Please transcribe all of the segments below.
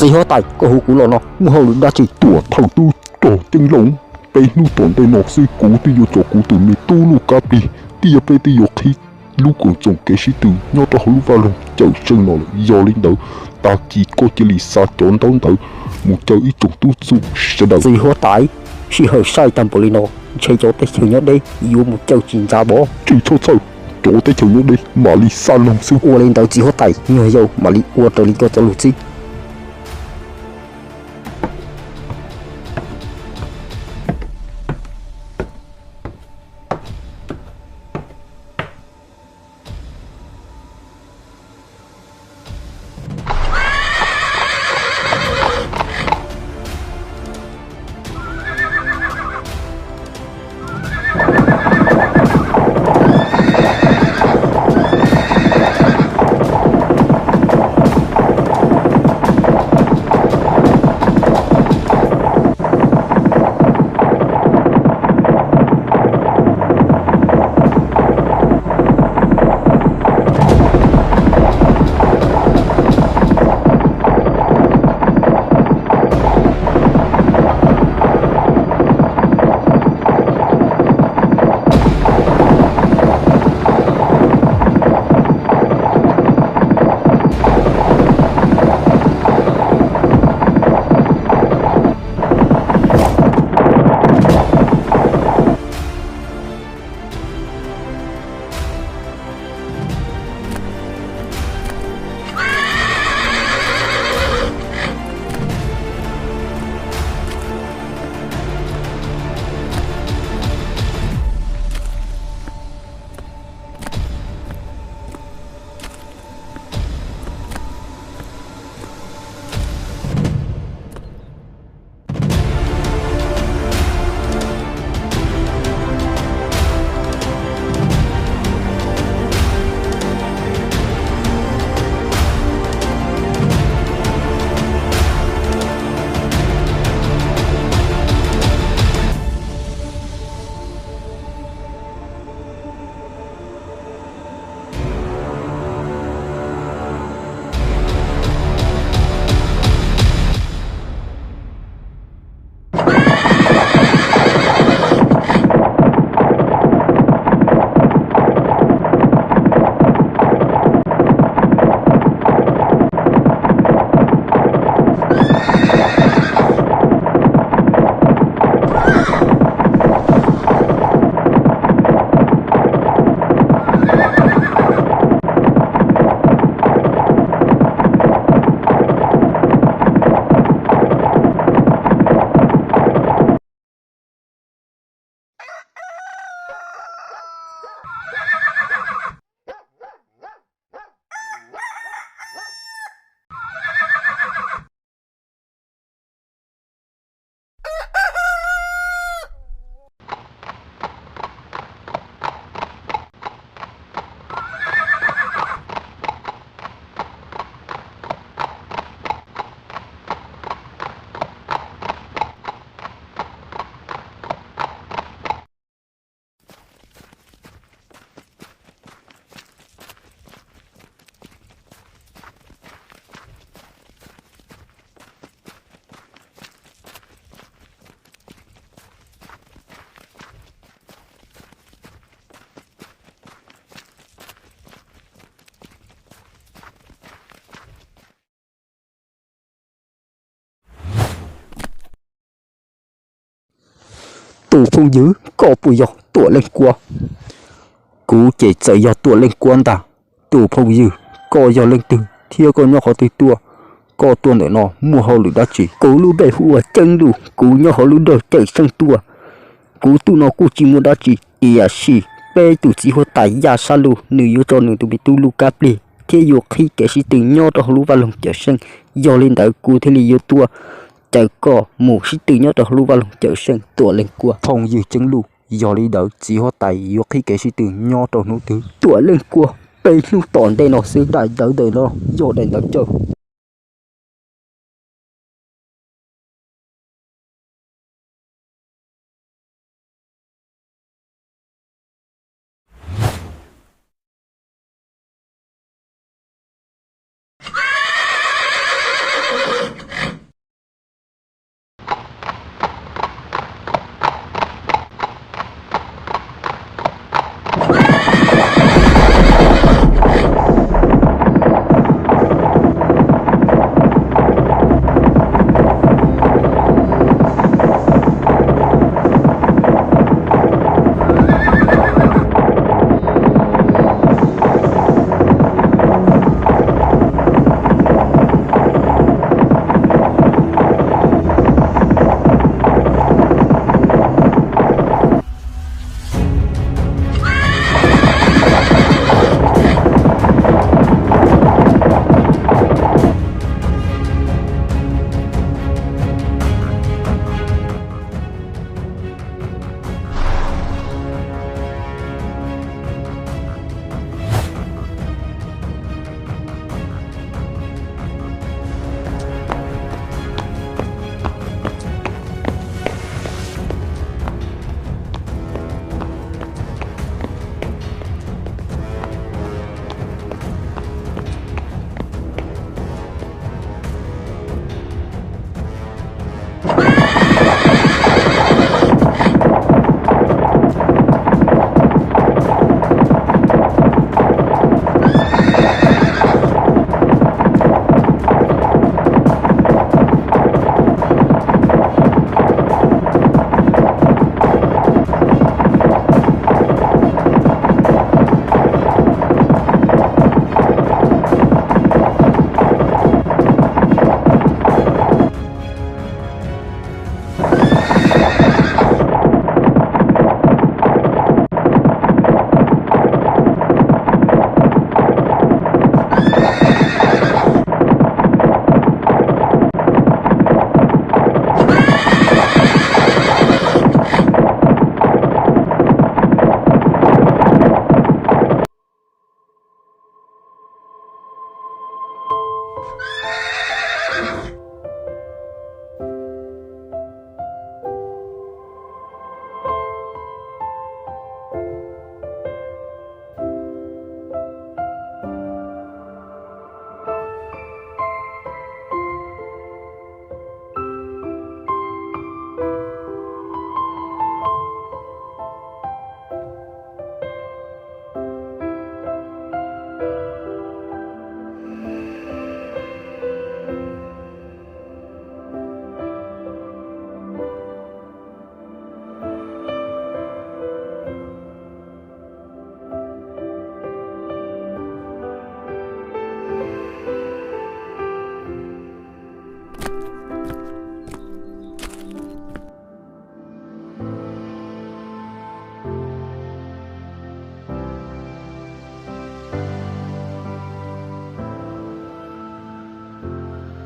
Txiv huab tais, koj hu kuv los no muaj hauj lwm dab tsi? Tuam thawj tub rog Ceeb Looj, peb hnub tom ntej no xwb kuv twb yuav tso kuv tus me tub Lub Kab Plig thiab peb twb yuav qhib lub koom txoos kev sib tw nyob rau hauv lub vaj loog Cawm Seej no lawm. Yog li ntawd, tag kis koj cia li xa cov ntaub ntawd mus caw ib tsoom tub txuj sawv daws. Txiv huab tais, sij hawm sai tag npaum li no, ntshe cov teb chaws nyob deb yuav mus caw tsis ntxav pov. Tsis txhob txhawj, cov teb chaws nyob deb mam li xa noog xwb. Ua li ntawd txiv huab tais, nyuag yau mam li ua raws li koj cov lus txib. Tus phooj ywg, koj puas yog Tuam Leej Kuab? Kuv ces txawm yog Tuam Leej Kuab ntag. Tus phooj ywg, koj yog leej twg thiab koj nyob qhov twg tuaj? Koj tuaj ntawm no muaj hauj lwm dab tsi? Kuv lub npe hu ua Ceeb Luj, kuv nyob hauv lub nroog Cawm Seej tuaj. Kuv tuaj no kuj tsis muaj dab tsi, tiam sis peb tus txiv huab tais Yaj Sab Luj nws yuav tso nws tus me tub Lub Kab Plig thiab yuav qhib kev sib tw nyob rau hauv lub vaj loog Cawm Seej. Yog li ntawd kuv thiaj li yuav tuaj caw koj mus sib tw nyob rau hauv lub vaj loog Cawm Seej, Tuam Leej Kuab. Phooj ywg Ceeb Luj, yog li ntawd txiv huab tais yuav qhib kev sib tw nyob rau hnub twg? Tuam Leej Kuab, peb hnub tom ntej no xwb. Daim ntawv ntawm no yog daim ntawv caw.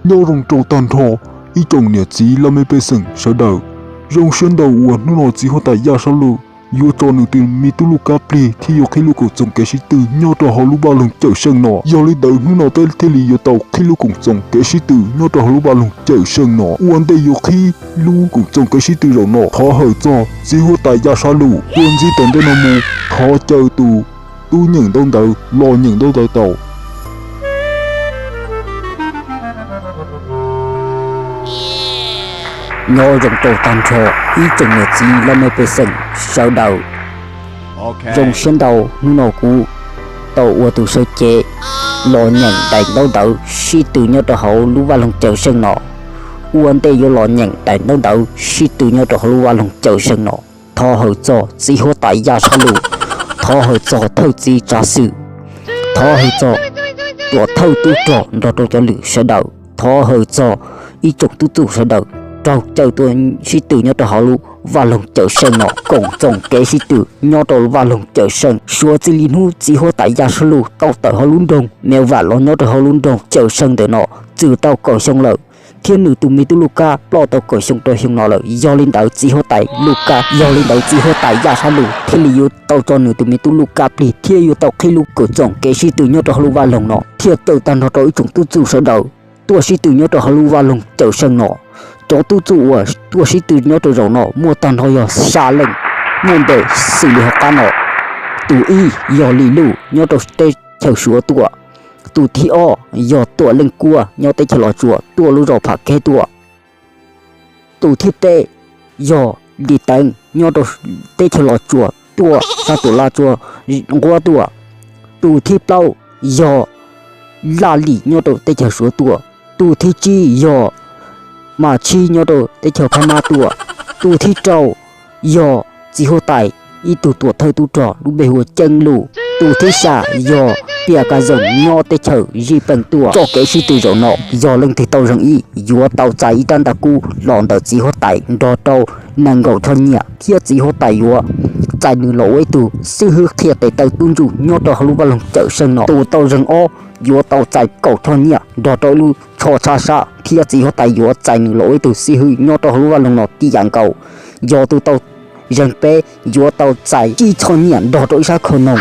Nyob zoo rau tag nrho ib tsoom niam txiv laj mej pej xeem sawv daws, zoo siab ntau uas hnub no txiv huab tais Yaj Sab Lug yuav tso nws tus me tub Lub Kab Plig thiab yuav qhib lub koom txoos kev sib tw nyob rau hauv lub vaj loog Cawm Seej no. Yog li ntawd hnub no peb thiaj li yuav tau qhib lub koom txoos kev sib tw nyob rau hauv lub vaj loog Cawm Seej no. Ua ntej yuav qhib lub koom txoos kev sib tw zaum no, thov hawm txog txiv huab tais Yaj Sab Lug. Txuas ntxiv tom ntej no mus, thov caw tus tub nyeem ntaub ntawv los nyeem ntaub ntawv tau. Nyob zoo rau tag nrho ib tsoom niam txiv laj mej pej xeem sawv daws, zoo siab ntau hnub no kuv tau ua tus sawv cev los nyeem daim ntaub ntawv sib tw nyob rau hauv lub vaj loog Cawm Seej no. Ua ntej yuav los nyeem daim ntaub ntawv sib tw nyob rau hauv lub vaj loog Cawm Seej no, thov hawm txog txiv huab tais Yaj Sab Lug, thov hawm txog thawj txiv tsav xwm, thov hawm txog tuam thawj tub rog nrog rau cov lwm sawv daws, thov hawm txog ib tsoom tub txuj sawv daws raug caw tuaj sib tw nyob rau hauv lub vaj loog Cawm Seej no. Koom txoos kev sib tw nyob rau vaj loog Cawm Seej, suav txij li hnub txiv huab tais Yaj Sab Lug tau tawm hauv lub nroog Mev Vam los nyob rau hauv lub nroog Cawm Seej ntawm no txwm tau kaum xyoo lawm, thiab nws tus me tub Lub Kab Plig tau kaum xyoo rau xyoo no lawm. Yog li ntawd txiv huab tais Lub Kab, yog li ntawd txiv huab tais Yaj Sab Lug thiaj li yuav tau tso nws tus me tub Lub Kab Plig thiab yuav tau qhib lub koom txoos kev sib tw nyob rau hauv lub vaj loog no, thiaj caw tag nrho rau ib tsoom tub txuj sawv daws tuaj sib tw nyob rau hauv lub vaj loog Cawm Seej no. Cov tub txuj uas tuaj sib tw nyob rau zaum no muaj tag nrho yog xya leej, muaj npe xws li hauv qab no. Tus ib yog Lis Luj nyob rau teb chaws Suav tuaj. Tus thib ob yog Tuam Leej Kuab nyob teb chaws Los Tsuas tuaj lub zos Pham Kheb tuaj. Tus thib peb yog Lis Teev nyob rau teb chaws Los Tsuas tuaj sab Tuam Laj Tsua Nquab tuaj. Tus thib plaub yog Laj Lim nyob rau teb chaws Suav tuaj. Tus thib tsib yog Mas Tshib nyob rau teb chaws Phab Mab tuaj. Tus thib rau yog txiv huab tais ib tug tuam thawj tub rog lub npe hu ua Ceeb Luj. Tus thib xya yog Piam Kas Zoos nyob teb chaws Zij Pees tuaj. Txoj kev sib tw zaum no yog leej twg tau zeeg ib yuav tau txais ib rab ntaj kub los ntawm txiv huab tais nrog rau nees nkaum choj nyiaj thiab txiv huab tais yuav txais nws los ua ib tug xib hwb qhia tes taw tub ntsuj nyob rau hauv lub vaj loog Cawm Seej no. Tus tau zeeg ob yuav tau txais kaum choj nyiaj nrog rau ib lub tsho tshab sab thiab txiv huab tais yuav txais nws los ua ib tug xib hwb nyob rau hauv lub vaj loog no tib yam nkaus. Yog tus tau zeeg peb yuav tau txais tsib choj nyiaj nrog rau ib sab khau noog.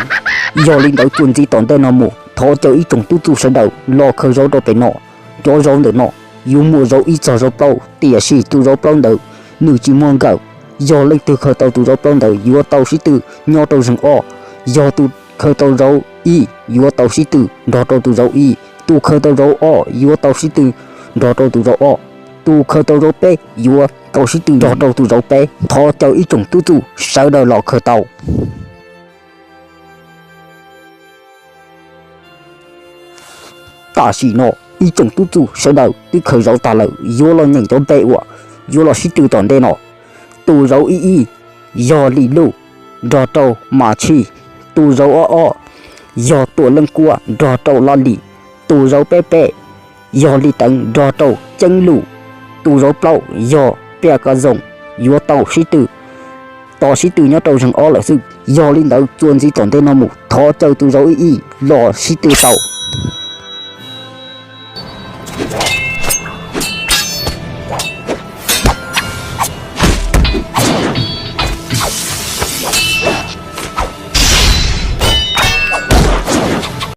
Yog li ntawd txuas ntxiv tom ntej no mus thov caw ib tsoom tub txuj sawv daws los khaws zauv rau pem no. Cov zauv ntawm no yuav muaj zauv ib txog zauv plaub, tiam sis tus zauv plaub ntawd nws tsis muaj nkawm. Yog leej twg khaws tau tus zauv plaub ntawd yuav tau sib tw nyob rau zeeg ob. Yog tus khaws tau zauv ib yuav tau sib tw nrog rau tus zauv ib. Tus khaws tau zauv ob yuav tau sib tw nrog rau tus zauv ob. Tus khaws tau zauv peb yuav tau sib tw nrog rau tus zauv peb. Thov caw ib tsoom tub txuj sawv daws los khaws tau. Tam sim no ib tsoom tub txuj sawv daws twb khaws zauv tag lawm, yuav los nyeem cov npe uas yuav los sib tw tom ntej no. Tus zauv ib ib yog Lis Luj nrog rau Mas Tshij. Tus zauv ob ob yog Tuam Leej Kuab nrog rau Laj Lim. Tus zauv peb peb yog Lis Teev nrog rau Ceeb Luj. Tus zauv plaub yog Piam Kas Zoos yuav tau sib tw, tos sib tw nyob rau zeeg ob lawm xwb. Yog li ntawd txuas ntxiv tom ntej no mus thov caw tus zauv ib ib los sib tw tau.